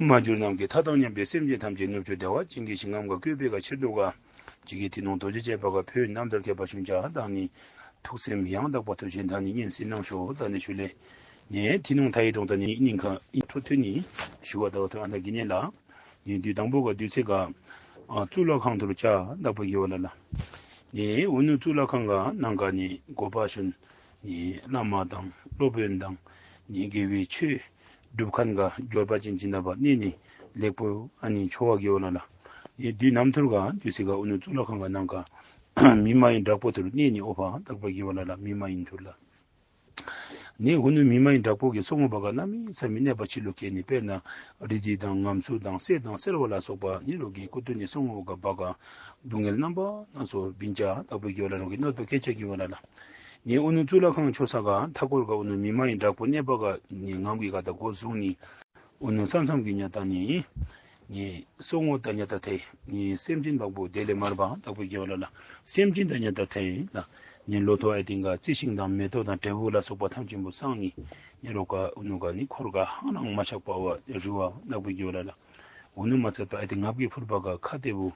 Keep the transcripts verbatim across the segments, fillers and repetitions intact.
མ་གྱུར་ནམ་མཁའི་མཐའ་དང་མཉམ་པའི་སེམས་ཅན་ཐམས་ཅད་ནུབ་ཕྱོགས་བདེ་བ་ཅན་གྱི་ཞིང་ཁམས་ཀ་བཀོད་པའི་ག་ཕྱིར་དུ་ག། ཇི་སྐད་ཐུབ་ནོར་རྡོ་རྗེ་ཅེས་པ་ག་བོད་རྣམ་ཐར་མཁས་པ་ཤུན་ཅ་དང་ནི། ཐུགས་སེམས་ཡང་དག་པ་ཐུགས་ཆེན་དང་ནི་སྙན་སེང་གནང་ཤོག་དང་ནི་ཞུ་ལེ། ནི་ཐུབ་ནོར་མཐའ་ཡས་དོན་དང་ནི་སྙིང་ཁ་ཨིན་འཕྲོ་མཐུད་ནི་ཞུ་བ་དང་ཐུགས་ཨ་ད་གི་ནི་ལ། ནི་དུས་དང་པོ་ག་དུས་ཚེ་ག་ཨ་གཙུག་ལག་ཁང་དུ་ལུ་བཅར་དག་པའི་གི་ཝ་ལ་ལ། ནི་འུ་ནུ་གཙུག་ལག་ཁང་ག་ནང་ག་ནི་གོ་པ་ཤུན་ནི་བླ་མ་དང་སློབ་དཔོན་དང་ནི་དགེ་བའི་ཆོས་སྒྲུབ་ཁན་ག་འབྱོར་པ་ཅན་ཅིག་ནང་པ་གནས་ནི་ལེགས་པོ་ཨ་ནི་ཆོ་བ་གི་ཝ་ལ་ལ། ནི་དུས་ནམ་ཐུར་ག་དུས་ཚེ་ག་འུ་ནུ་གཙུག་ལག་ཁང་ག་ནང་ག་མི་མ་ཡིན་དྲག་པོ་ཐུར་གནས་ནི་ཨོ་ཕ་དག་པའི་གི་ཝ་ལ་ལ་མི་མ་ཡིན་ཐུར་ལ། ནི་འུ་ནུ་མི་མ་ཡིན་དྲག་པོ་གི་སོ་ངོ་བ་ག་གནམ་མེད་ས་མེད་གནོད་པ་ཆེ་ལུ་བཀལ་ནི། དཔེར་ན་རི་དི་དང་ངམ་སུ་དང་སེར་དང་སེར་བ་ལ་སོགས་པ་ནི་རོགས་ཀྱི་སྐུ་དུ་ནི་སོ་ངོ་བ་ག་བ་ག་སྡུག་བསྔལ་རྣམ་པ་སྣ་ཚོགས་བིང་ཅ་དག་པའི་གི་ཝ་ལ་རོགས་ཀྱི་གནོད་པ་བཀལ་ཅ་གི་ཝ་ལ་ལ། ནི་འུ་ནུ་གཙུག་ལག་ཁང་ཆོ་ས་ག་མཐའ་སྐོར་ག་འུ་ནུ་མི་མ་ཡིན་དྲག་པོ་གནོད་པ་ག་ནི་ངམ་གི་ག་ད་གོ་བཟུང་ནི། འུ་ནུ་ས་མཚམས་ཀྱི་ཉ་ཏ་ནི་ནི་སོ་ངོ་ད་ཉ་ཏ་ཐེ་ནི་སེམས་ཅན་བག་པོ་དེ་ལས་མར་བ་དག་པའི་གི་ཝ་ལ་ལ། སེམས་ཅན་ད་ཉ་ཏ་ཐེ་ལ་ནི་ལོ་ཐོག་ཨ་ཏིང་ག་རྩི་ཤིང་དང་མེ་ཏོག་དང་འབྲས་བུ་ལ་སོགས་པ་ཐམས་ཅད་པོ་སང་ནི་ནི་རོགས་ག་འུ་ནུ་ག་ནི་འཁོར་ག་ཧང་རང་མ་ཆག་པ་བ་རི་བ་དག་པའི་གི་ཝ་ལ་ལ། འུ་ནུ་མ་ཚད་པ་ཨ་ཏིང་ངབ་ཀྱི་ཕུར་པ་ག་ཁ་ཏེ་བུ་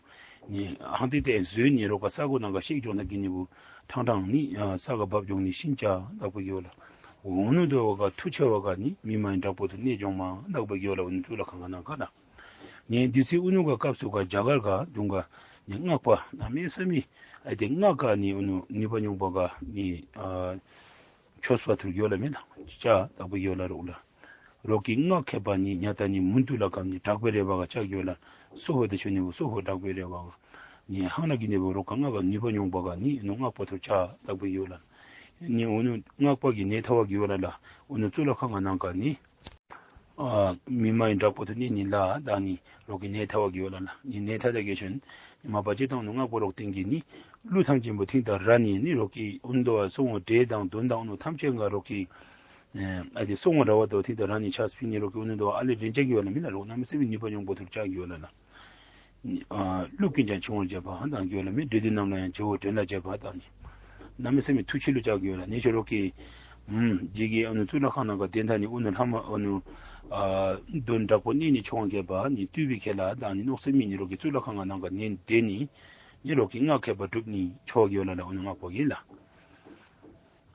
ནི་ཧང་ཏེ་ཏེ་བཟོས་ནི་རོགས་ག་ས་གོ་ནང་ག་ཤེག་འགྱོ་ན་གི་ནི་བུ་ཐང་ཐང་ནི་ས་ག་བབ་འགྱོ་ནི་ཤིན་ཅ་དག་པའི་གི་ཝ་ལ། འུ་ནུ་དོ་བ་ག་ཐུ་ཆེ་བ་ག་ནི་མི་མ་ཡིན་དྲག་པོ་ཐུར་གནས་འགྱོ་མ་དག་པའི་གི་ཝ་ལ། འུ་ནུ་གཙུག་ལག་ཁང་ག་ནང་ག་ལ། ནི་དུས་ཚེ་འུ་ནུ་ག་སྐབས་སུ་ག་རྒྱ་གར་ག་དུང་ག་ནི་སྔགས་པ་གནམ་མེད་ས་མེད་ཨ་ཏིང་སྔགས་ག་ནི་འུ་ནུ་ནུས་པ་མྱོང་པ་ག་ནི་ཨ་ཆོས་པ་ཐུར་གི་ཝ་ལ་མེ་ལ་ཅ་དག་པའི་གི་ཝ་ལ་རོགས་ལ། རོགས་ཀྱི་སྔགས་མཁས་པ་ནི་ཉ་ཏ་ནི་མུན་དུ་ལ་ཀམ་ནི་དྲག་པོའི་རེ་བ་ག་ཅ་གི་ཝ་ལ། སོ་ཧོ་དེ་ཆོ་ནི་བུ་སོ་ཧོ་དྲག་པོའི་རེ་བ་ག་ནི་ཧང་ན་གི་ནི་བུ་རོགས་ག་སྔགས་ག་ནུས་པ་མྱོང་པ་ག་ནི་འུ་ནུ་སྔགས་པ་ཐུར་ཅ་དག་པའི་གི་ཝ་ལ། ནི་འུ་ནུ་སྔགས་པ་གི་གནས་ཐ་བ་གི་ཝ་ལ་ལ་འུ་ནུ་གཙུག་ལག་ཁང་ག་ནང་ག་ནི་ཨ་མི་མ་ཡིན་དྲག་པོ་ཐུར་གནས་ནི་ལ་དང་ནི་རོགས་ཀྱི་གནས་ཐ་བ་གི་ཝ་ལ་ལ། ནི་གནས་ཐ་ད་གེ་ཤུན་ནི་མ་པ་ཅི་དང་འུ་ནུ་སྔགས་པ་རོགས་སྟེང་གི་ནི་ཀླུ་ཐམས་ཅད་པོ་ཐིང་ད་ར་ནི་ནི་རོགས་ཀྱི་འུ་ནུ་དོ་བ་སོ་ངོ་འདྲེ་དང་གདོན་དང་འུ་ནུ་ཐམས་ཅད་ག་རོགས་ཀྱི་ཨ་ཏེ་སོ་ངོ་ར་བ་དོ་ཐིང་ད་ར་ནི་ཆ་སྤིན་ནི་རོགས་ཀྱི་འུ་ནུ་དོ་བ་ཨ་ལེ་རེན་ཅ་གི་ཝ་ལ་མེ་ལ་རོགས་གནམ་མེད་ས་མེད་ནུས་པ་མྱོང་པོ་ཐུར་ཅ་གི་ཝ་ལ་ལ། ཨ་ཀླུ་ཀུན་ཀྱང་འཆིང་བར་བྱེད་པ་དང་གི་ཝ་ལ་མེ། འདྲེ་སྡེ་རྣམས་ལ་ཡང་བྱེ་བ་བྲན་ལ་བྱེད་པ་དང་ནི་གནམ་མེད་ས་མེད་ཐུགས་ཆེ་ལུ་ཅ་གི་ཝ་ལ། ནི་ཆོ་རོགས་ཀྱི་ཨུམ་ཇི་གི་འུ་ནུ་གཙུག་ལག་ཁང་ནང་ག་དེ་ད་ནི་འུ་ནུ་ལྷ་མ་འུ་ནུ་ཨ་གདོན་དྲག་པོ་གནས་ནི་ཆོ་བ་མཁས་པ་ནི་བཏུལ་བའི་ཁེ་ལ་དང་ནི་མནོ་སེམས་མི་ནི་རོགས་ཀྱི་གཙུག་ལག་ཁང་ནང་ག་ནི་དེ་ནི་ནི་རོགས་ཀྱི་སྔགས་མཁས་པ་སྒྲུབ་ནི་ཆོ་གི་ཝ་ལ་ལ། འུ་ནུ་སྔགས་པ་གི་ལ་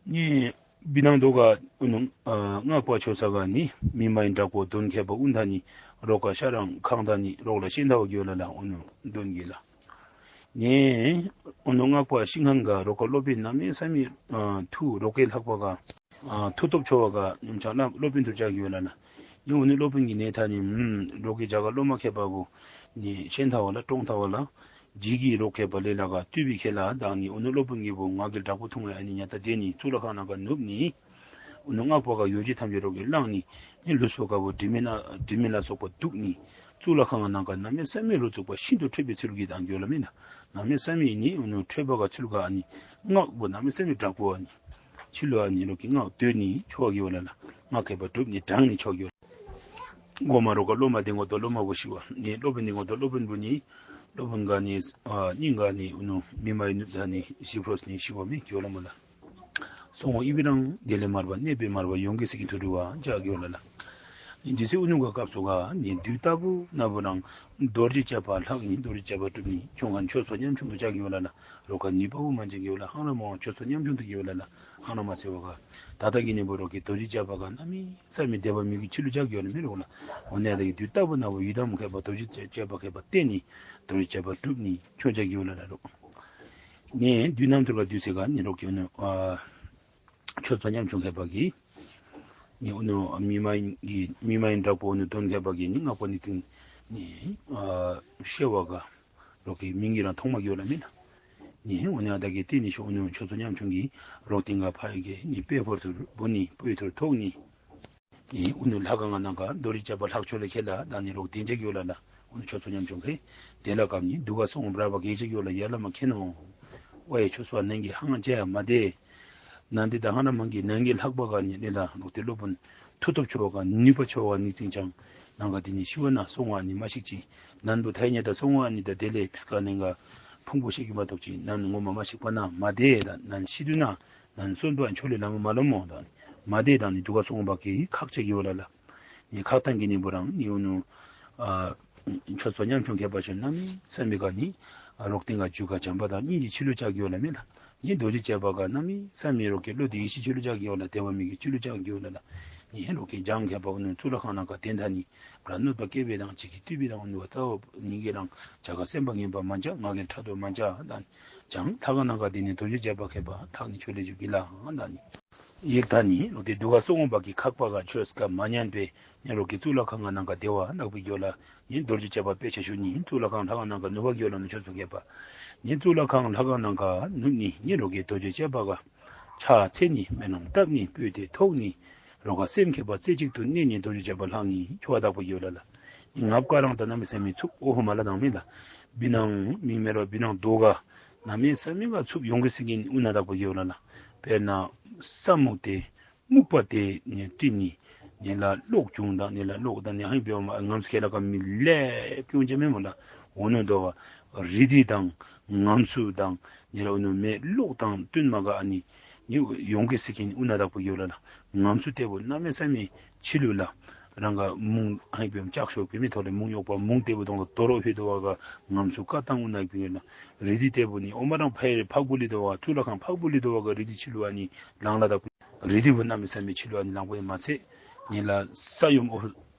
ནི་བི་ནང་དོ་ག་འུ་ནུ་ཨ་སྔགས་པ་ཆོ་ས་ག་ནི་མི་མ་ཡིན་དྲག་པོ་གདོན་མཁས་པ་འུ་ད་ནི་རོགས་ག་ཤ་རང་ཁང་ད་ནི་རོགས་ལ་ཤེན་ཐ་བ་གི་ཝ་ལ་ལ། འུ་ནུ་གདོན་གི་ལ་ནི་འུ་ནུ་སྔགས་པ་ཤིང་ཁང་ག་རོགས་ག་སློབ་དཔོན་གནམ་མེད་ས་མེད་ཨ་མཐུ་རོགས་ཀྱི་ལྷག་པ་ག་ཨ་མཐུ་སྟོབས་ཆོ་བ་ག་ཉམས་ཆག་ལ་སློབ་དཔོན་ཐུར་ཅ་གི་ཝ་ལ་ལ། ནི་འུ་ནུ་སློབ་དཔོན་གི་གནས་ཐ་ནི་ཨུམ་རོགས་ཀྱི་རྒྱ་གར་སློབ་མ་མཁས་པ་བུ་ནི་ཤེན་ཐ་བ་ལ་ཀྲོང་ཐ་བ་ལ། ཇི་གི་རོགས་མཁས་པ་ལས་ལ་ག་བཏུལ་བའི་ཁེ་ལ་དང་ནི་འུ་ནུ་སློབ་དཔོན་གི་བུ་ང་གི་དྲག་པོ་ཐུང་བའི་ཨ་ནི་ཉ་ཏ་དེ་ནི་གཙུག་ལག་ཁང་ནང་ག་ནུབ་ནི། འུ་ནུ་སྔགས་པ་ག་ཡོ་བྱད་ཐམས་ཅད་རོགས་ཀྱི་བླངས་ནི། ནི་ལུས་པོ་ག་བུ་དྲི་མེད་ན་དྲི་མེད་ལ་སོགས་པ་གཏུགས་ནི། གཙུག་ལག་ཁང་ནང་ག་གནམ་མེད་ས་མེད་རུ་བཙུགས་པ་ཤིན་ཏུ་ཁྲོས་པའི་ཚུལ་གྱིས་དང་གི་ཝ་ལ་མེ་ལ། གནམ་མེད་ས་མེད་ནི་འུ་ནུ་ཁྲོས་པ་ག་ཚུལ་ག་ཨ་ནི་སྔགས་པོ་གནམ་མེད་ས་མེད་དྲག་པོ་ཨ་ནི་ཕྱི་ལུ་ཨ་ནི་རོགས་ཀྱི་སྔགས་བཏུལ་ནི་ཆོ་གི་ཝ་ལ་ལ། སྔགས་མཁས་པ་སྒྲུབ་ནི་དྲང་ནི་ཆོ་གི་ཝ་ལ། གོང་མ་རོགས་ག་སློབ་མ་དེ་ངོ་དོ་སློབ་མ་བུ་ཤི་བ། ནི་སློབ་དཔོན་དེ་ངོ་དོ་སློབ་དཔོན་བུ་ནི། སློབ་དཔོན་ག་ནི་ཨ་སྙིང་ག་ནི་འུ་ནུ་མི་མ་ཡིན་ནུ་ད་ནི་ཞི་ཁྲོས་ནི་ཤི་བ་མེ་གི་ཝ་ལ་མ་ལ། སོ་ངོ་ཨི་བི་རང་དེ་ལས་མར་བ་གནས་པའི་མར་བ་ཡོངས་ཀྱི་སྲིད་ཀྱི་མཐུ་སྒྲུབ་པ་ཅ་གི་ཝ་ལ་ལ། ནི་དུས་ཚེ་འུ་ནུ་ག་སྐབས་སུ་ག་ནི་དུས་རྟག་བུ་ན་བུ་རང་རྡོ་རྗེ་ཅ་པ་ལྷག་ནི་རྡོ་རྗེ་ཅ་པ་སྒྲུབ་ནི་ཆོ་ཁན་ཆོས་པ་ཉམ་ཆུང་དུ་ཅ་གི་ཝ་ལ་ལ། རོགས་ག་ནུས་པ་བུ་མ་ཅ་གི་ཝ་ལ། ཧང་ལ་མ་བ་ཆོས་པ་ཉམ་ཆུང་དུ་གི་ཝ་ལ་ལ། ཧང་ལ་མ་ཟེར་བ་ག་ད་ལྟ་གི་ནི་བུ་རོགས་ཀྱི་རྡོ་རྗེ་ཅ་པ་ག་གནམ་མེད་ས་མེད་དད་པ་མི་གི་ཆི་ལུ་ཅ་གི་ཝ་ལ་མེ་རོགས་ལ། འོ་ནི་ཨ་ད་གི་དུས་རྟག་བུ་ན་བུ་ཡི་དམ་མཁས་པ་རྡོ་རྗེ་ཅ་པ་མཁས་པ་བསྟེན་ནི་རྡོ་རྗེ་ཅ་པ་སྒྲུབ་ནི་ཆོ་ཅ་གི་ཝ་ལ་ལ་རོགས། ནི་དུས་ནམ་ཐུར་ག་དུས་ཚེ་ག་ནི་རོགས་ཀྱི་འུ་ནུ་ཨ་ཆོས་པ་ཉམ་ཆུང་མཁས་པ་གི་ནི་འུ་ནུ་མི་མ་ཡིན་གི་མི་མ་ཡིན་དྲག་པོ་འུ་ནུ་གདོན་མཁས་པ་གི་ནི་སྔགས་པ་ནི་ཚིག་ནི་ཨ་ཤེས་བ་ག་རོགས་ཀྱི་མིང་གི་རང་ཐོག་མ་གི་ཝ་ལ་མེ་ལ། ནི་འུ་ནུ་ཨ་ད་གི་ཏི་ནི་ཤོ་འུ་ནུ་ཆོས་པ་ཉམ་ཆུང་གི་རོགས་ཏིང་ག་ཕ་ཡི་གི་ནི་དཔེ་ཕོར་ཐུར་བུ་ནི་སྤོས་ཐུར་ཐོག་ནི། ནི་འུ་ནུ་ལྷ་ཁང་ནང་ག་རྡོ་རྗེ་ཅ་པ་ལྷག་ཆོ་ལེ་ཁེ་ལ་དང་ནི་རོགས་དེན་ཅ་གི་ཝ་ལ་ལ། འུ་ནུ་ཆོས་པ་ཉམ་ཆུང་ཁེ་དེ་ལ་ཀམ་ནི་དུ་ག་སོང་ར་བ་གེ་ཅ་གི་ཝ་ལ་ཡ་ལ་མ་ཁེ་ནོ། ཝའི་ཆོས་པ་ནང་གི་ཧང་ཅ་མ་དེ། ནང་དེ་ད་ཧང་ལ་མང་གི་ནང་གི་ལྷག་པ་ག་ནི་ལེ་ལ་རོགས་དེ་སློབ་དཔོན་མཐུ་སྟོབས་ཆོ་བ་ག་ནུས་པ་ཆོ་བ་ནི་ཚིང་ཅང་ནང་ག་དེ་ནི་ཤི་བ་ན་སོང་བ་ནི་མ་ཤིག་ཅི། ནན་བུ་ཐའི་ཉ་ད་སོང་བ་ནི་ད་དེ་ལེ་ཕིས་ཀ་ནང་ག་ཕུང་པོ་ཤེས་གི་མ་གཏོགས་ཅི་ནན་ངོ་མ་མ་ཤིག་པ་ན་མ་དེ་ད་ནན་ཤི་དུ་ན་ནན་སོན་པ་ཆོ་ལེ་ལ་མ་མ་ལོ་མོ་ད་མ་དེ་ད་ནི་དུ་ག་སོང་བ་གི་ཁག་ཅ་གི་ཝ་ལ་ལ། ནི་ཁག་ཏང་གི་ནི་བུ་རང་ནི་འུ་ནུ་ ཨ་ཆོས་པ་ཉམ་ཆུང་མཁས་པ་ཆོས་གནམ་མེད་ས་མེད་ག་ནི་ཨ་རོག་སྟེང་ག་རྒྱུད་ག་བྱམས་པ་དང་སྙིང་རྗེ་ཆི་ལུ་ཆགས་ཀྱི་ཡོད་ལ་མེན་ལ། ནི་རྡོ་རྗེ་རྒྱལ་པོ་ག་གནམ་མེད་ས་མེད་རོག་གི་བློ་གཏད་ཡིད་ཆེས་ཆི་ལུ་ཆགས་ཀྱི་ཡོད་ལ། དད་པ་མི་གི་ཆི་ལུ་ཆགས་ཀྱི་ཡོད་ལ་ལ། ནི་རོག་གི་འཇང་མཁས་པ་འུ་ནུ་གཙུག་ལག་ཁང་ནང་ག་དེ་ད་ནི་ར་གནོད་པ་སྐྱེལ་བའི་དང་ཅིག་གི་བཏུལ་བའི་དང་འུ་ནུ་བ་རྩ་བ་ཉིད་ཀྱི་རང་བྱ་ག་སེམས་པ་ངན་པ་མ་བྱ། ང་གི་ཕྲག་དོག་མ་བྱ་ད་ནི། འཇང་ལྷ་ཁང་ནང་ག་དེ་ནི་རྡོ་རྗེ་རྒྱལ་པོ་མཁས་པ་ཐག་ནི་ཆོས་ལས་རྒྱུད་ཀྱི་ལ་ད་ནི། ཡིག་ད་ནི་རོག་དེ་དུ་ག་སོ་ངོ་བ་གི་ཁག་པ་ག་ཆོས་ཀ་མ་ཉན་པའི་ནི་རོག་གི་གཙུག་ལག་ཁང་ག་ནང་ག་དེ་བ་ནག་པོ་གི་ཡོད་ལ། ནི་རྡོ་རྗེ་རྒྱལ་པོ་དཔེ་ཆ་ཞུ་ནི་གཙུག་ལག་ཁང་ལྷ་ཁང་ནང་ག་ནུབ་བ་གི་ཡོད་ལ་ནི་ཆོས་པ་མཁས་པ། ནི་གཙུག་ལག་ཁང་ལྷ་ཁང་ནང་ག་ནུབ་ནི་ནི་རོག་གི་རྡོ་རྗེ་རྒྱལ་པོ་ག་ཕྱག་འཚལ་ནི་མེ་ལོང་བཏབ་ནི་སྤོས་དེ་ཐོགས་ནི། རོག་ག་སེམས་མཁས་པ་རྩེ་གཅིག་ཏུ་གནས་ནི་རྡོ་རྗེ་རྒྱལ་པོ་ལྷང་ནི་ཆོས་བདག་པོ་གི་ཡོད་ལ་ལ། ནི་ངབ་ཀ་རང་ད་གནམ་མེད་ས་མེད་ཚུགས་ཨོ་ཧོ་མ་ལ་དང་མེན་ལ། བི་ནང་མིག་མེ་རོ་བི་ནང་རྡོ་ག་གནམ་མེད་ས་མེད་ག་ཚུགས་ཡོང་གི་སི་གིན་འུ་ན་བདག་པོ་གི་ཡོད་ལ་ལ། དཔེར་ན་ས་སྨུག་དེ་སྨུག་པ་དེ་ནི་སྤྲིན་ནི་ནི་ལ་གློག་བྱུང་དང་ནི་ལ་གློག་དང་ནི་ཧང་བེ་མ་ངམ་སུ་ཁེ་ལ་ཀ་མི་ལེ་ཀྱུང་ཅེ་མེ་མོ་ལ། འོ་ནུ་དོ་བ་རི་དི་དང་ངམ་སུ་དང་ནི་ལ་འོ་ནུ་མེ་གློག་དང་བསྟུན་མ་ག་ཨ་ནི་ནི་ཡོང་གི་སི་གིན་འུ་ན་བདག་པོ་གི་ཡོད་ལ་ལ། ངམ་སུ་ཏེ་བོ་གནམ་མེད་ས་མེད་ཆི་ལུ་ལ། རང་ག་མུང་ཧང་བེ་མ་ལྕགས་ཤོག་བེ་མི་ཐོག་ལས་མུང་གཡོག་པ་མུང་ཏེ་བོ་དོང་ལ་དོ་རོ་ཧེ་དོ་བ་ག་ངམ་སུ་ཀ་ཏང་འུ་ན་གི་ཡོད་ལ། རི་དི་ཏེ་བོ་ནི་ཨོ་མ་རང་ཕ་ཡེ་ཕག་བུ་ལི་དོ་བ་གཙུག་ལག་ཁང་ཕག་བུ་ལི་དོ་བ་ག་རི་དི་ཆི་ལུ་ཨ་ནི་ལང་ལ་བདག་པོ། རི་དི་བོ་གནམ་མེད་ས་མེད་ཆི་ལུ་ཨ་ནི་ལང་པོ་ཡེ་མ་ཚད། ནི་ལ་ས་ཡོམ་ཨོ་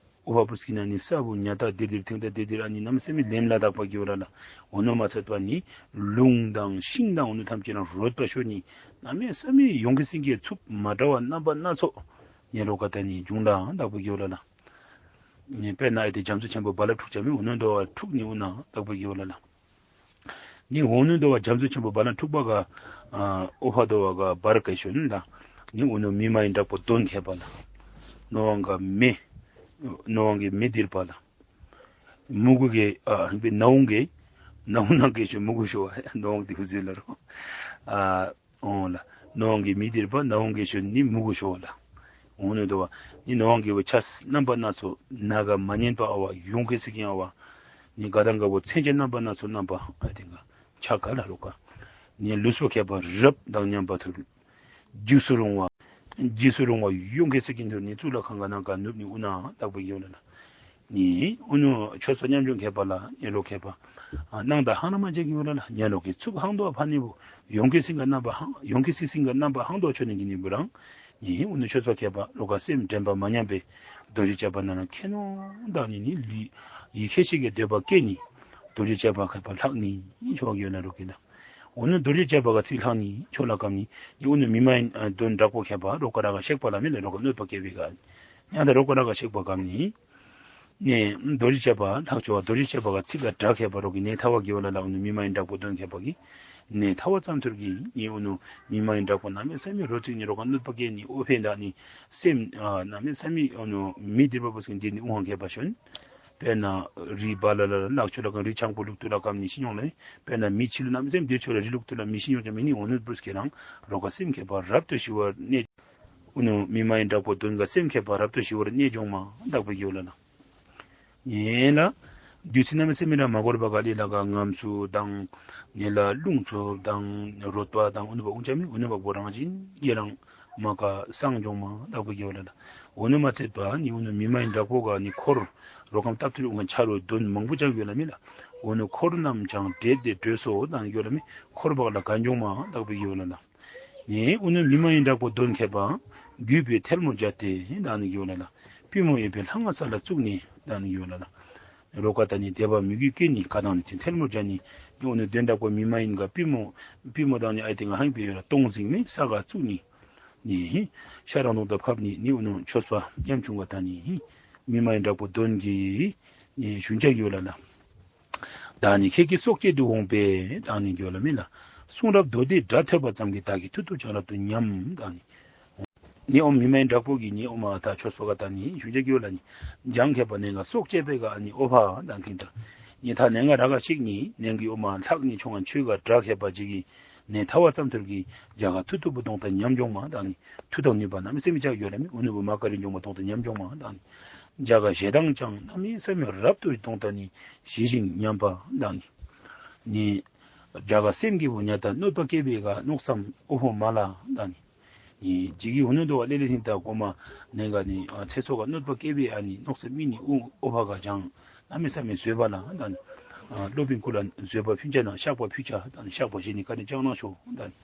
ཨོ་བ་པུ་སི་ཀི་ན་ནི་ས་བོ་ཉ་ཏ་དེ་དིར་ཐིང་ཏ་དེ་དིར་ཨ་ནི་གནམ་མེད་ས་མེད་ལེམ་ལ་བདག་པོ་གི་ཡོད་ལ་ལ། འོ་ནུ་མ་ཚད་པ་ནི་ལུང་དང་ཤིང་དང་འོ་ནུ་ཐམས་ཅད་རང་རོད་པ་ཤོ་ནི་གནམ་མེད་ས་མེད་ཡོང་གི་སི་གིན་ཚུགས་མ་འདྲ་བ་རྣམ་པ་སྣ་ཚོགས་ནི་རོག་ག་ད་ནི་འབྱུང་ལ་བདག་པོ་གི་ཡོད་ལ་ལ། ནི་དཔེར་ན་ཨེ་ཏེ་རྒྱ་མཚོ་ཆེན་པོ་བ་ལ་འཁྲུག་ཅ་མི་འོ་ནུ་དོ་བ་འཁྲུག་ནི་འུ་ན་བདག་པོ་གི་ཡོད་ལ་ལ། ནི་འོ་ནུ་དོ་བ་རྒྱ་མཚོ་ཆེན་པོ་བ་ལ་འཁྲུག་པ་ག་ཨ་ཨོ་ཧ་དོ་བ་ག་བར་ཀ་ཤོན་ལ། ནི་འོ་ནུ་མི་མ་ཡིན་དྲག་པོ་དོན་མཁས་པ་ལ། ནོ་ཝང་ག་མེ། ནོ་ཝང་གི་མེ་དིར་པ་ལ། མུ་གུ་གི་ཨ་ཧང་བེ་ནོ་ཝང་གི་ནོ་ཝང་ནང་གི་ཤོ་མུ་གུ་ཤོ་ནོ་ཝང་དི་ཧུ་ཟི་ལ་རོ། ཨ་འོ་ལ། ནོ་ཝང་གི་མེ་དིར་པ་ནོ་ཝང་གི་ཤོ་ནི་མུ་གུ་ཤོ་ལ། འོ་ནུ་དོ་བ། ནི་ནོ་ཝང་གི་བ་ཆས་རྣམ་པ་སྣ་ཚོགས་ན་ག་མ་ཉན་པ་ཨ་བ་ཡོང་གི་སི་གིན་ཨ་བ། ནི་ག་དང་ག་བོ་མཚན་ཅན་རྣམ་པ་སྣ་ཚོགས་རྣམ་པ་ཨ་དེ་ག་ཆ་ག་ལ་རོ་ག། ནི་ལུས་པོ་མཁས་པ་རབ་དང་མཉམ་པ་ཐུར། འཇིགས་སུ་རུང་བ། འཇིགས་སུ་རུང་བ་ཡོང་གི་སི་གིན་ཐུར་ནི་གཙུག་ལག་ཁང་ག་ནང་ག་ནུབ་ནི་འུ་ན་བདག་པོ་གི་ཡོད་ལ་ལ། ནི་འུ་ནུ་ཆོས་པ་ཉམ་ཆུང་མཁས་པ་ལ་ཉན་རོག་མཁས་པ། ཨ་ནང་ད་ཧང་ན་མ་ཅེ་གི་ཡོད་ལ་ལ་ཉན་རོག་གི་ཚུགས་ཧང་དོ་བ་ཕ་ནི་བོ་ཡོང་གི་སི་གིན་ག་རྣམ་པ་ཧང་ཡོང་གི་སི་སིང་ག་རྣམ་པ་ཧང་དོ་བ་ཆོ་ནི་གི་ནི་བུ་རང་། ནི་འུ་ནུ་ཆོས་པ་མཁས་པ་རོག་ག་སེམས་དྲན་པ་མ་ཉམས་པའི་རྡོ་རྗེ་རྒྱལ་པོ་ནང་ན་མཁྱེན་ནོ་དང་ནི་ནི་ལུས་ཡིད་ཁྱེད་ཅིག་གི་འདོད་པ་སྐྱེ་ནི་རྡོ་རྗེ་རྒྱལ་པོ་མཁས་པ་ལྷག་ནི་ཆོ་གི་ཡོད་ན་རོག་གི་ལ། འུ་ནུ་རྡོ་རྗེ་རྒྱལ་པོ་ག་ཚིག་ལྷག་ནི་ཆོ་ལ་གམ་ནི་ནི་འུ་ནུ་མི་མ་ཡིན་དོན་དྲག་པོ་མཁས་པ་རོག་ག་ར་ག་གཤེགས་པ་ལ་མི་ལ་རོག་ག་གནོད་པ་སྐྱེལ་བའི་ག་ཡང་ད་རོག་ག་ར་ག་གཤེགས་པ་གམ་ནི། ནི་རྡོ་རྗེ་རྒྱལ་པོ་ལྷག་ཆོ་བ་རྡོ་རྗེ་རྒྱལ་པོ་ག་ཚིག་ག་དྲག་མཁས་པ་རོག་གི་ནི་ཐ་བ་གི་ཡོད་ལ་ལ་འུ་ནུ་མི་མ་ཡིན་དྲག་པོ་དོན་མཁས་པ་གི། ནི་ཐ་བ་ཙམ་ཐུར་གི་ནི་འུ་ནུ་མི་མ་ཡིན་དྲག་པོ་གནམ་མེད་ས་མེད་རོ་ཚིག་ནི་རོག་ག་གནོད་པ་སྐྱེལ་ནི་ཨོ་ཕེ་ད་ནི་སེམས་ཨ་གནམ་མེད་ས་མེད་འུ་ནུ་མི་དིར་པ་བུ་སིང་དིར་ནི་འུ་ཧང་མཁས་པ་ཤོན། དཔེར་ན་རི་བ་ལ་ལ་ལ་ལག་ཆོ་ལ་གང་རི་ཆང་པོ་ལུག་ཏུ་ལ་གམ་ནི་ཤི་ཉོང་ལ་ནི་དཔེར་ན་མི་ཆི་ལུ་གནམ་མེད་ས་མེད་དིར་ཆོ་ལ་རི་ལུག་ཏུ་ལ་མི་ཤི་ཉོང་ཅ་མི་ནི་འུ་ནུ་བུ་སི་ཁེ་རང་རོག་ག་སེམས་མཁས་པ་རབ་ཏུ་ཞི་བར་གནས། འུ་ནུ་མི་མ་ཡིན་དྲག་པོ་དོན་ག་སེམས་མཁས་པ་རབ་ཏུ་ཞི་བར་གནས་འབྱུང་མ་བདག་པོ་གི་ཡོད་ལ་ལ། ཡེ་ལ། བདུད་རྩི་གནམ་མེད་ས་མེད་ར་མ་འཁོར་བ་ག་ལས་ལ་ག་ངམ་སུ་དང་། ནི་ལ་རླུང་འཚུབ་དང་རོད་པ་དང་འུ་ནུ་བ་འུ་ཅ་མི་འུ་ནུ་བ་བོ་རང་བཞིན་གྱི་རང་མ་ག་སངས་འབྱུང་མ་བདག་པོ་གི་ཡོད་ལ་ལ། འུ་ནུ་མ་ཚད་པ་ནི་འུ་ནུ་མི་མ་ཡིན་དྲག་པོ་ག་ནི་འཁོར་རོ་ཁམ་སྟབས་ཐུར་འུ་ཁ་ཆ་རོ་དོན་མང་པོ་ཅང་ཡོད་ལ་མི་ལ། འུ་ནུ་འཁོར་རྣམས་ཀྱང་བྲལ་ཏེ་བྲོས་སོ་དང་ཡོད་ལ་མི་འཁོར་བག་ལ་ག་འབྱུང་མ་བདག་པོ་གི་ཡོད་ལ་ལ། ནི་འུ་ནུ་མི་མ་ཡིན་དྲག་པོ་དོན་མཁས་པ། གུས་པས་ཐལ་མོ་སྦྱར་ཏེ་དང་ནི་གི་ཡོད་ལ་ལ། པུས་མོ་གཡས་པའི་ལྷ་ང་ས་ལ་བཙུགས་ནས་དང་ནི་གི་ཡོད་ལ་ལ། རོག་ག་ད་ནི་དད་པ་མོས་གུས་སྐྱེ་ནི་ག་དང་ནི་ཚིན་ཐལ་མོ་སྦྱར་ནི། འུ་ནུ་དོན་དྲག་པོ་མི་མ་ཡིན་ག་པུས་མོ་པུས་མོ་དང་ནི་ཨའི་ཏེ་ང་ཧང་པི་ཡོད་ལ་སྟོང་འཛིན་མེད་ས་ག་བཙུགས་ནི། ནི་ཤ་རང་དོང་དུ་ཕབ་ནི་ནི་འུ་ནུ་ཆོས་པ་ཉམ་ཆུང་ག་ད་ནི་མི་མ་ཡིན་དྲག་པོ་དོན་གྱི་ནི་ཞུན་ཆ་ཡོད་ལ་ལ། ད་ནི་ཁྱེད་ཀྱི་སྲོག་བཅད་དུ་འོང་པས་དང་ནི་གི་ཡོད་ལ་མི་ལ། གསུང་རབ་མདོ་སྡེའི་སྒྲ་ཐོས་པ་ཙམ་གྱིས་བདག་གི་མཐུ་སྟོབས་ཀྱང་རབ་ཏུ་ཉམས་དང་ནི། ནི་ཨོ་མི་མ་ཡིན་དྲག་པོ་གི་ནི་ཨོ་མ་ད་ཆོས་པ་ག་ད་ནི་ཞུན་ཆ་གི་ཡོད་ལ་ནི། འཇང་མཁས་པ་ནི་ག་སྲོག་བཅད་པའི་ག་ནི་ཨོ་ཕ་དང་ཁིན་ད། ནི་ད་ནི་ག་ར་ག་ཤིག་ནི་ནི་གི་ཨོ་མ་ལྷག་ནི་ཆུང་ང་ཆོས་ག་དྲག་མཁས་པ་ཅིག་གི་ནི་ཐ་བ་ཙམ་ཐུར་གི་རྒྱ་ག་མཐུ་སྟོབས་པོ་གདོང་ད་ཉམས་འབྱུང་མ་དང་ནི་མཐུ་དང་ནུས་པ་གནམ་མེད་ས་མེད་ཅག་ཡོད་ལ་མི་འུ་ནུ་བུ་མ་ཀ་རི་འབྱུང་མ་གདོང་ད་ཉམས་འབྱུང་མ་དང་ནི། རྒྱ་ག་ཞེ་སྡང་ཀྱང་གནམ་མེད་ས་མེད་རབ་ཏུ་གདོང་ད་ནི་ཞི་ཞིང་ཉམས་པ་དང་ནི། ནི་རྒྱ་ག་སེམས་ཀྱི་བུ་ཉ་ད་གནོད་པ་སྐྱེལ་བའི་ག་མནོ་བསམ་ཨོ་ཧོ་མ་ལ་དང་ནི། ནི་ཇི་གི་འུ་ནུ་དོ་བ་ལེ་ལེ་ཐིང་ད་གོ་མ་ནི་ག་ནི་ཨ་ཚེ་སྲོག་ག་གནོད་པ་སྐྱེལ་བའི་ཨ་ནི་མནོ་བསམ་མི་ནི་ཨུ་ཨོ་ཕ་ག་ཅང་ གནམ་མེད་ས་མེད་བཟོད་པ་ལ་ད་ནི་ཨ་སློབ་དཔོན་སྐུ་ལ་བཟོད་པ་ཕུལ་ཅ་ན་བཤགས་པ་ཕུལ་ཅ་ད་ནི་བཤགས་པ་བཞེས་ནི་བཀའ་དྲིན་བསྐྱང་གནང་ཤོག་ད་ནི།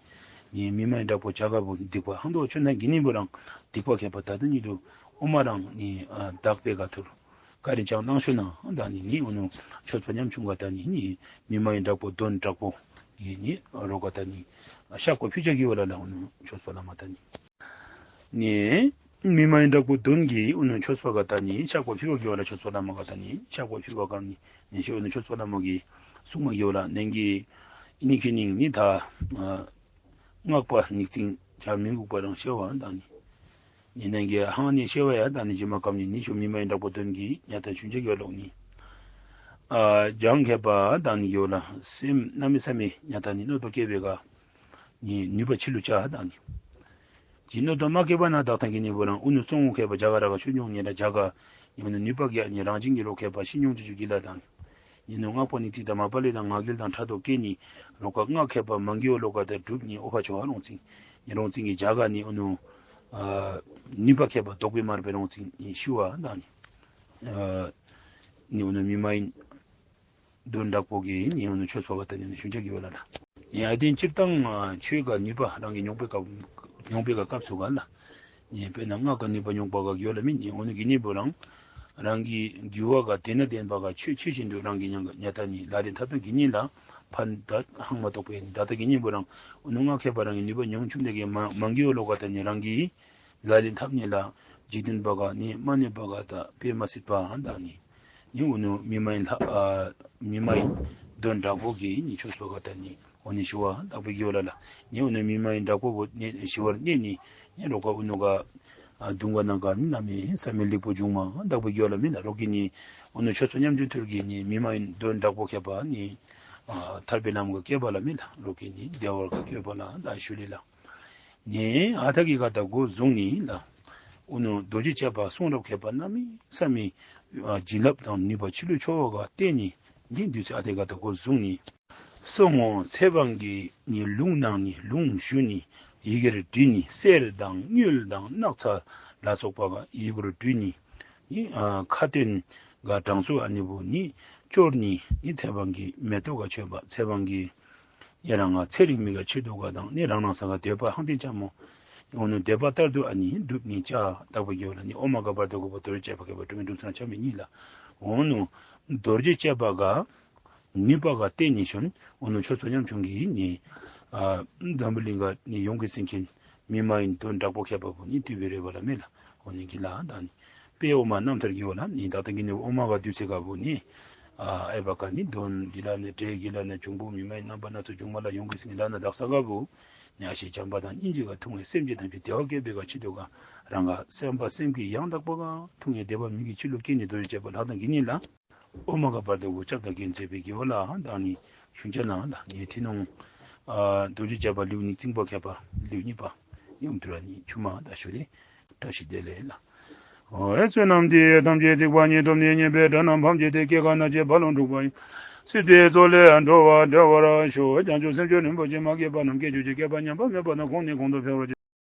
ངེའི་མི་མ་ཡིན་དྲག་པོ་བྱ་དཀར་པོ་སྡིག་པ་ཧང་དོ་ཆོས་ནང་གི་ནི་བུ་རང་སྡིག་པ་མཁས་པ་ད་ལྟ་ཉིད་དུ་ཨོ་མ་རང་ནི་ཨ་བདག་པའི་ག་ཐུར་བཀའ་དྲིན་བསྐྱང་གནང་ཤོག་ན་ད་ནི་ནི་ཨོ་ནུ་ཆོས་པ་ཉམ་ཆུང་ག་ད་ནི་ནི་མི་མ་ཡིན་དྲག་པོ་གདོན་དྲག་པོ་ཡི་ནི་རོ་ག་ད་ནི་བཤགས་པ་ཕུལ་ཅ་གི་བ་ལ་ལ་ཨོ་ནུ་ཆོས་པ་བླ་མ་ད་ནི། ནི་མི་མ་ཡིན་དྲག་པོ་གདོན་གྱི་ཨོ་ནུ་ཆོས་པ་ག་ད་ནི་བཤགས་པ་ཕུལ་བ་གི་བ་ལ་ཆོས་པ་བླ་མ་ག་ད་ནི་བཤགས་པ་ཕུལ་བ་ག་ནི་ནི་ཤོ་ཨོ་ནུ་ཆོས་པ་བླ་མ་གི་གསུང་མ་གི་བ་ལ་ནན་གི་ཨི་ནི་ཁི་ནིང་ནི་ད་ཨ་སྔགས་པ་ཉིག་ཙིང་བྱར་མི་འགུགས་པ་རང་ཤེ་བ་དང་ནི། ཉེ་ནང་གི་ཧང་ནི་ཤེ་བ་ཡ་དང་ནི་ཇི་མ་ཀམ་ནི་ནི་ཤོ་མི་མ་ཡིན་དྲག་པོ་གདོན་གྱི་ཉ་ཐ་ཆུན་ཆ་གི་ལོག་ནི། ཨ་ཇང་མཁས་པ་དང་ནི་གི་ལ་སེམས་གནམ་མེད་ས་མེད་ཉ་ཐ་ནི་གནོད་པ་སྐྱེ་བའི་ག་ནི་ནུས་པ་ཆི་ལུ་ཆ་དང་ནི། ཇི་གནོད་པ་མ་སྐྱེ་བ་ན་བདག་དང་གི་ནི་བུ་རང་ཨུ་ནུ་སོང་ངོ་མཁས་པ་ཇ་ག་ར་ག་ཤུ་ཉོང་ཉེ་ར་ཇ་ག་ནི་ཨུ་ནུ་ནུས་པ་གི་ནི་རང་བཞིན་གྱི་ལོ་མཁས་པ་ཤི་ཉོང་ཅི་ཅུ་གི་ལ་དང་ནི། ནི་ནུ་སྔགས་པོ་ནི་ཏི་ད་མ་པ་ལེ་དང་ང་རྒྱལ་དང་ཕྲག་དོག་སྐྱེ་ནི་རོ་ཀ་སྔགས་མཁས་པ་མང་གི་འོ་ལོ་ཀ་ད་གྲུབ་ནི་ཨོ་ཕ་ཆོ་ཧ་རོང་ཙིང་ནི་རོང་ཙིང་གི་ཇ་ག་ནི་ཨོ་ནུ་ཨ་ནུས་པ་མཁས་པ་དོག་པའི་མར་པའི་རོང་ཙིང་ནི་ཤུ་བ་དང་ནི་ཨ་ནི་ཨོ་ནུ་མི་མ་ཡིན་གདོན་དྲག་པོ་གི་ནི་ཨོ་ནུ་ཆོས་པ་བ་ད་ནི་ནི་ཤུན་ཆ་གི་བ་ལ་ལ། ཡང་ཨ་དེན་སྤྱིར་བཏང་ཨ་ཆོས་ག་ནུས་པ་རང་གི་མྱོང་པའི་སྐབས་མྱོང་པའི་ག་སྐབས་སུ་ག་ལ། ནི་དཔེར་ན་སྔགས་ག་ནུས་པ་མྱོང་པ་ག་གི་བ་ལ་མིན་ནི་ཨོ་ནུ་གི་ནི་བུ་རང་རང་གི་རྒྱུ་བ་ག་དེ་ན་བརྟེན་པ་ག་ཆོས་ཆོས་བཞིན་དུ་རང་གི་ཉང་ག་ཉ་ཐ་ནི་ལ་ལེན་ཐབས་དང་གི་ནི་ལ་ཕན་ད་ཧང་མ་གཏོགས་པའི་ད་ལྟ་གི་ནི་བུ་རང་ཨོ་ནུ་སྔགས་མཁས་པ་རང་གི་ནུས་པ་མྱོང་ཆུམ་དེ་གི་མ་མང་གི་འོ་ལོ་ག་ད་ནི་རང་གི་ལ་ལེན་ཐབས་ནི་ལ་འཇིག་རྟེན་པ་ག་ནི་མ་ནུས་པ་ག་ད་དཔེ་མ་སྲིད་པ་ཧང་ད་ནི། ནི་ཨོ་ནུ་མི་མ་ཡིན་ལྷ་ཨ་མི་མ་ཡིན་གདོན་དྲག་པོ་གི་ནི་ཆོས་པ་ག་ད་ནི་ཨོ་ནི་ཤུ་བ་དག་པའི་གི་བ་ལ་ལ། ནི་ཨོ་ནུ་མི་མ་ཡིན་དྲག་པོ་བོ་ནི་ཤི་བར་ནི་ནི་ནི་རོ་ཀ་ཨོ་ནུ་ག་ཨ་གདུང་བ་ནང་ག་ནི་ན་མི་ས་མི་ལེགས་པོ་བྱུང་མ་དག་པའི་གི་བ་ལ་མི་ལ་རོ་ཀི་ནི་ཨོ་ནུ་ཆོས་པ་ཉམ་ཆུང་ཐུར་གི་ནི་མི་མ་ཡིན་གདོན་དྲག་པོ་མཁས་པ་ནི་ཨ་ཐར་པའི་ལམ་ག་སྐྱེ་བ་ལ་མི་ལ་རོ་ཀི་ནི་བདེ་བར་ག་སྐྱེ་བ་ལ་ད་ཤུ་ལི་ལ། ནི་ཨ་ཐ་གི་ག་ད་གོ་བཟུང་ནི་ལ། ཨོ་ནུ་རྡོ་རྗེ་སྤྱད་པ་གསུང་རབ་མཁས་པ་གནམ་མེད་ས་མེད་ཨ་བྱིན་རླབས་དང་ནུས་པ་ཆི་ལུ་ཆོ་བ་ག་བརྟེན་ནི་འདི་འདུས་ཚེ་ཨ་ཐ་ག་ད་གོ་བཟུང་ནི། སོ་ངོ་ཚེ་དབང་གི་ནི་ལུང་གནང་ནི་ལུང་ཞུ་ནི་ཡི་གེར་བྲི་ནི་གསེར་དང་དངུལ་དང་སྣག་ཚ་ལ་སོགས་པ་ག་ཡི་གུར་བྲི་ནི་ནི་ཨ་ཁ་ཏོན་ག་གྲངས་སུ་ཨ་ནི་བུ་ནི་སྐྱོར་ནི་ནི་ཚེ་དབང་གི་མེ་ཏོག་ག་མཆོད་པ་ཚེ་དབང་གི་ཡ་རང་ང་ཚེ་རིང་མི་ག་ཆོས་དུ་ག་དང་ནི་རང་རང་ས་ག་འདོད་པ་ཧང་ཏིང་ཅ་མོ། ཨོ་ནུ་འདོད་པ་ལྟར་དུ་ཨ་ནི་སྒྲུབ་ནི་ཅ་དག་པ་གི་བ་ལ་ནི་ཨོ་མ་ག་བར་དུ་གོ་བ་རྡོ་རྗེ་སྤྱད་པ་ག་བ་དྲུང་དྲུང་ཚང་ཆ་མི་ཉིད་ལ། ཨོ་ནུ་རྡོ་རྗེ་སྤྱད་པ་ག་ནུས་པ་ག་བརྟེན་ནི་ཤོན་ཨོ་ནུ་ཆོས་པ་ཉམ་ཆུང་གི་ནི་ཨ་འཛམ་བུ་གླིང་ག་ནི་ཡོངས་ཀྱི་སེང་ཆེན་མི་མ་ཡིན་གདོན་དྲག་པོ་མཁས་པ་བུ་ནི་བཏུལ་བའི་རེ་བ་ལ་མེད་ལ་ཨོ་ནི་གི་ལ་དང་ནི། དཔེ་ཨོ་མ་རྣམ་ཐར་གི་བ་ལ་ནི་ད་ལྟ་གི་ནི་ཨོ་མ་ག་དུས་ཚེ་ག་བུ་ནི་ཨ་ཨའི་བ་ག་ནི་གདོན་གི་ལ་ནི་འདྲེ་གི་ལ་ནི་འབྱུང་པོ་མི་མ་ཡིན་རྣམ་པ་སྣ་ཚོགས་འབྱུང་མ་ལ་ཡོངས་ཀྱི་སེང་ལ་ན་དག་ས་ག་བུ་ནི་ཨ་ཤེ་བྱམས་པ་དང་སྙིང་རྗེ་ག་ཐུགས་ངེས་སེམས་ཅན་ཐམས་ཅད་བདེ་བ་སྐྱེད་པའི་ག་ཆེད་དུ་ག་རང་ག་སེམས་པ་སེམས་ཀྱི་ཡང་དག་པ་ག་ཐུགས་ངེས་བདེ་བ་མི་གི་ཆི་ལུ་སྐྱེ་ནི་རྡོ་རྗེ་སྤྱད་པ་ལྷ་དང་གི་ནི་ལ་ཨོ་མ་ག་བར་དུ་གོ་ཅབ་དང་གི་མཛད་པའི་གི་བ་ལ་དང་ནི་ཤུན་ཅ་ན་ལ་ནི་ཐི་ནོང་ཨ་རྡོ་རྗེ་སྤྱད་པ་ལེའུ་ཉིག་ཙིང་པ་མཁས་པ་ལེའུ་གཉིས་པ་ཉུང་དུ་ར་ནི་ཆུ་མ་ད་ཤུ་ལེ། བཀྲ་ཤིས་བདེ་ལེགས་ལ། ཨོ་ཨེ་བསོད་ནམས་འདི་ཡིས་ཐམས་ཅད་གཟིགས་པ་ཉིད། ཐོབ་ནས་ཉེས་པའི་དགྲ་རྣམས་ཕམ་བྱས་ཏེ། སྐྱེ་རྒ་ན་འཆིའི་རྦ་ཀློང་འཁྲུགས་པ་ཡི། སྲིད་པའི་མཚོ་ལས་འགྲོ་བ་སྒྲོལ་བར་ཤོག། བྱང་ཆུབ་སེམས་མཆོག་རིན་པོ་ཆེ། མ་སྐྱེས་པ་རྣམས་སྐྱེ་གྱུར་ཅིག། སྐྱེས་པ་ཉམས་པ་མེད་པ་དང་། གོང་ནས་གོང་དུ་འཕེལ་བར་གྱུར།